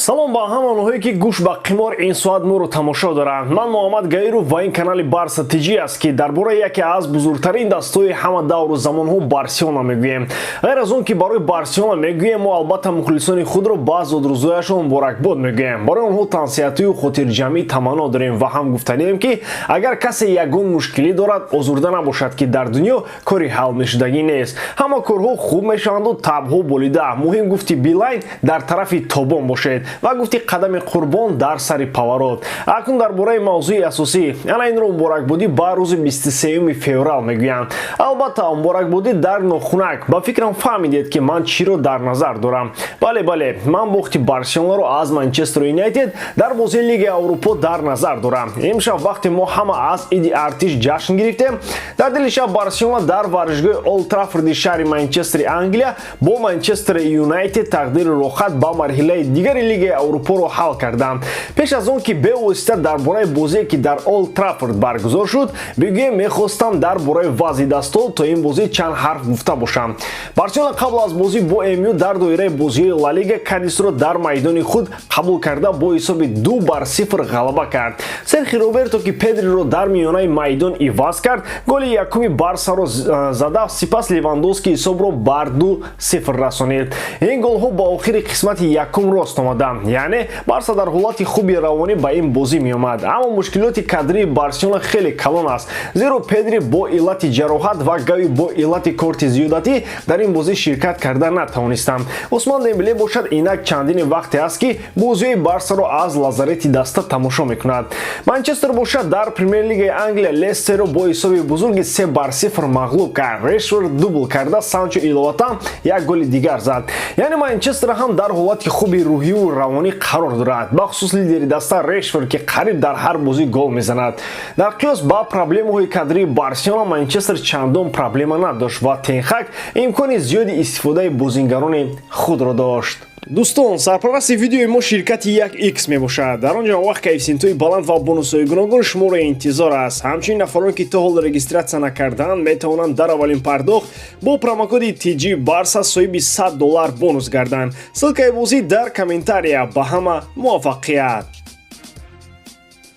Салом ба ҳама онҳое, ки гӯш ба қимор ин соат моро тамошо доранд. Ман Муҳаммад Гаиров ва ин канали Барса ТЖ аст, ки дар бораи яке аз бузургтарин дастҳои ҳама давру замонҳо Барселона мегӯем. Ғайр аз он ки барои Барселона мегӯем, мо албатта мухлисони худро ба зодрӯзояшон муборакбод мегӯем, барои онҳо тансиҳатию хотирҷамъӣ таманно дорем ва ҳам гуфтанием, ки агар касе ягон мушкилӣ дорад, озурда набошад, ки дар дунё кори ҳал мешудагӣ нест. Ҳама корҳо хуб мешаванду табъҳо болида. Муҳим, гуфти Билайн, дар тарафи тобон бошед ва гуфти қадами Қурбон дар сари поворот. Акнун дар бораи мавзӯи асосӣ. Ана инро муборакбодӣ ба рӯзи 23 феврал мегӯянд. Албатта, муборакбодӣ дар нохунак. Ба фикрам, фаҳмидед, ки ман чиро дар назар дорам. Бале, бале, ман бохти Барселонаро аз Манчестер Юнайтед дар бозии Лигаи Аврупо дар назар дорам. Имшаб, вақте мо ҳама аз Иди артиш ҷашн гирифтем, дар дили шаб Барселона дар варзишгоҳи Олд Траффорди шаҳри Манчестери Англия бо Манчестер Юнайтед тақдири роҳат ба марҳилаи дигари Лигаи Аврупоро ҳал карданд. Пеш аз он ки бевосита дар бораи бозие, ки дар Олд Траффорд баргузор шуд, бигӯем, мехостам дар бораи вазъи дастҳо то ин бозӣ чанд ҳарф гуфта бошам. Барселона қабл аз бозӣ бо МЮ дар доираи бозиҳои Ла Лига Кадисро дар майдони худ қабул карда, бо ҳисоби 2-0 ғалаба кард. Серхи Роберто, ки Педриро дар миёнаи майдон иваз кард, голи якуми Барсаро зада, сипас Левандовски ҳисобро бар 2-0 расонид. Ин голҳо ба охири қисмати якум рост омаданд, яъне Барса дар ҳолати хуби равонӣ ба ин бозӣ меомад. Аммо мушкилоти кадрии Барселона хеле калон аст, зеро Педри бо иллати ҷароҳат ва Гави бо иллати корти зиёдатӣ дар ин бозӣ ширкат карда натавонистанд. Усман Дембеле бошад, инак чандини вақте аст, ки бозиҳои Барсаро аз лазарети даста тамошо мекунад. Манчестер бошад, дар Премер-лигаи Англия Лестерро бо ҳисоби бузурги 3-0 мағлуб кард. Решфорд дубл карда, Санчо иловатан як голи дигар зад. Яъне Манчестер ҳам дар ҳолати хуби рӯҳиву равонӣ қарор дорад, бахусус лидери даста Решфорд, ки қариб дар ҳар бозӣ гол мезанад. Дар қиёс ба проблемаҳои кадрии Барселона, Манчестер чандон проблема надошт ва Тенхак имкони зиёди истифодаи бозингарони худро дошт. Дӯстон, сарпарасти видеои мо ширкати 1X мебошад. Дар он ҷо вақт коэффисиентҳои баланд ва бонусҳои гуногун шуморо интизор аст. Ҳамчунин нафароне, ки то ҳол регистрация накардаанд, метавонанд дар аввалин пардохт бо промокоди TG Барса соҳиби 100 доллар бонус гарданд. Ссылкаи бозӣ дар комментария. Ба ҳама муваффақият!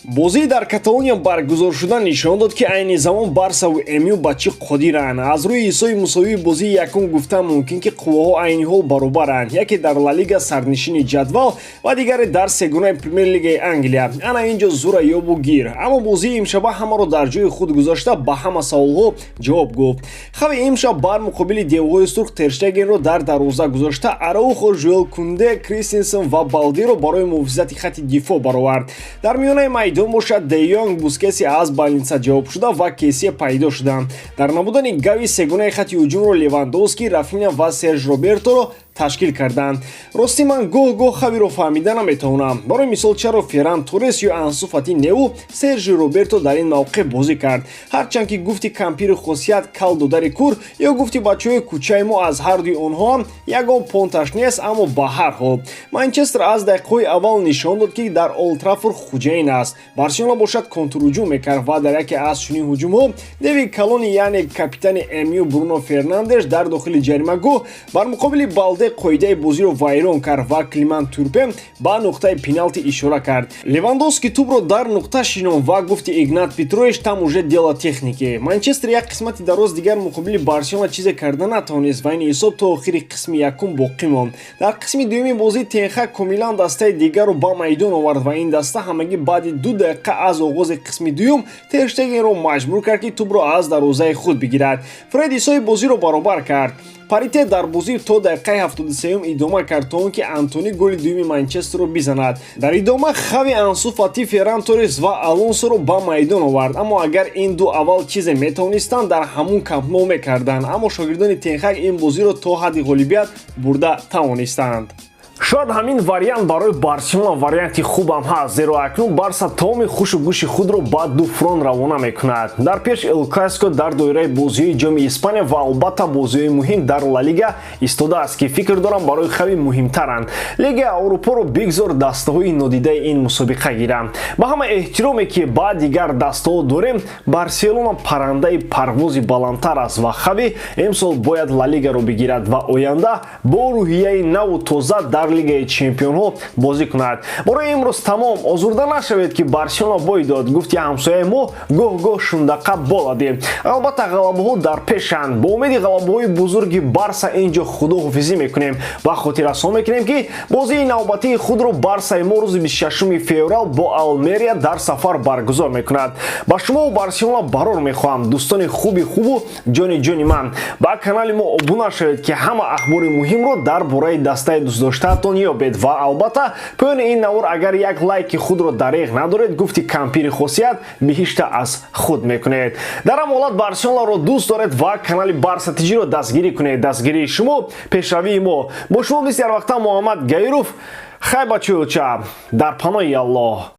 Бозии дар Каталония баргузор шуда нишон дод, ки айни замон Барсаву МЮ ба чӣ қодиранд. Аз рӯи ҳисоби мусовии бозии якум гуфтан мумкин, ки қувваҳо айни ҳол баробаранд: яке дар Ла Лига сарнишини ҷадвал ва дигаре дар сегонаи Премер-лигаи Англия. Ана ин ҷо зура ёбу гир. Аммо бозии имшаба ҳамаро дар ҷои худ гузошта, ба ҳама саволҳо ҷавоб гуфт. Хави имшаб бар муқобили девҳои сурх Терштегенро дар дарвоза гузошта, Араухо, Жуэл Кунде, Кристенсен ва Балдиро барои муҳофизати хати дифоъ баровард. Дар миёнаи майдон бошад, Де Йонг, Бускеси аз больница ҷавоб шуда ва Кесия пайдо шуданд. Дар набудани Гави сегонаи хати ҳуҷумро Левандовски, Рафиня ва Серж Роберторо ташкил карданд. Ростӣ, ман гоҳ-гоҳ Хавиро фаҳмида наметавонам. Барои мисол, чаро Ферран Торрес ё Ансу Фати неву Сержи Роберто дар ин мавқеъ бозӣ кард? Ҳарчанд ки гуфти кампири хосият, кал додари кур ё гуфти бачаҳои кӯчаи мо, аз ҳардуи онҳо ҳам ягон понташ нест. Аммо ба ҳар ҳол, Манчестер аз дақиқаҳои аввал нишон дод, ки дар Олд Траффорд хуҷаин аст. Барселона бошад, контрҳуҷум мекард ва дар яке аз чунин ҳуҷумҳо деви калони, яъне капитани МЮ Бруно Фернандеш дар дохили ҷаримагоҳ бар муқобили Балде қоидаи бозиро вайрон кард ва Климан Турпе ба нуқтаи пеналти ишора кард. Левандовски тӯбро дар нуқта шинонд ва гуфти Игнат Петрович, там уже дело техники. Манчестер як қисмати дароз дигар муқобили Барселона чизе карда натавонист ва ин ҳисоб то охири қисми якум боқӣ монд. Дар қисми дуюми бозӣ Тенхак комилан дастаи дигарро ба майдон овард ва ин даста ҳамагӣ баъди 2 дақиқа аз оғози қисми дуюм Терштегенро маҷбур кард, ки тӯбро аз дарвозаи худ бигирад. Фред ҳисоби бозиро баробар кард. Паритет дар бозӣ то дақиқаи 73 идома кард, то он ки Антони голи дуюми Манчестерро бизанад. Дар идома Хави Ансу Фати, Ферран Торрес ва Алонсоро ба майдон овард. Аммо агар ин ду аввал чизе метавонистанд, дар ҳамун Камп Ноу мекарданд. Аммо шогирдони Тенхак ин бозиро то ҳадди ғолибият бурда тавонистанд. Шояд ҳамин вариант барои Барселона варианти хубам ҳаст, зеро акнун Барса тамоми хушу гӯши худро ба ду фронт равона мекунад. Дар пеш Эл Классико дар доираи бозиҳои Ҷоми Испания ва албатта бозиҳои муҳим дар Ла Лига истодааст, ки фикр дорам, барои Хави муҳимтаранд. Лигаи Аврупоро бигзор дастаҳои нодидаи ин мусобиқа гиранд. Ба ҳама эҳтироме, ки ба дигар дастаҳо дорем, Барселона паррандаи парвози баландтар аст ва Хави имсол бояд Ла Лигаро бигирад ва оянда бо рӯҳияи наву тоза дар Лигаи Чемпионҳо бозӣ кунад. Барои имрӯз тамом. Озурда нашавед, ки Барселона бой дод. Гуфти ҳамсояи мо, гоҳ-гоҳ шундақа боладем. Албатта, ғалабаҳо дар пешанд. Бо умеди ғалабаҳои бузурги Барса ин ҷо худоҳофизӣ мекунем ва хотиррасон мекунем, ки бозии навбатии худро Барсаи мо рӯзи 26 феврал бо Алмерия дар сафар баргузор мекунад. Ба шумову Барселона барор мехоҳам, дӯстони хуби хубу ҷони ҷони ман. Ба канали мо обуна шавед, ки ҳама ахбори муҳимро дар бораи дастаи дӯстдоштаатон ёбед. Ва албатта, поёни ин навор агар як лайки худро дареғ надоред, гуфти кампири хосият, биҳишта аз худ мекунед. Дар ҳам ҳолат Барселонаро дӯст доред ва канали Барса ТЖро дастгирӣ кунед. Дастгирии шумо — пешравии мо. Бо шумо мисли ҳарвақта Муҳаммад Гаиров. Хай, бачаёча, дар паноҳи Аллоҳ.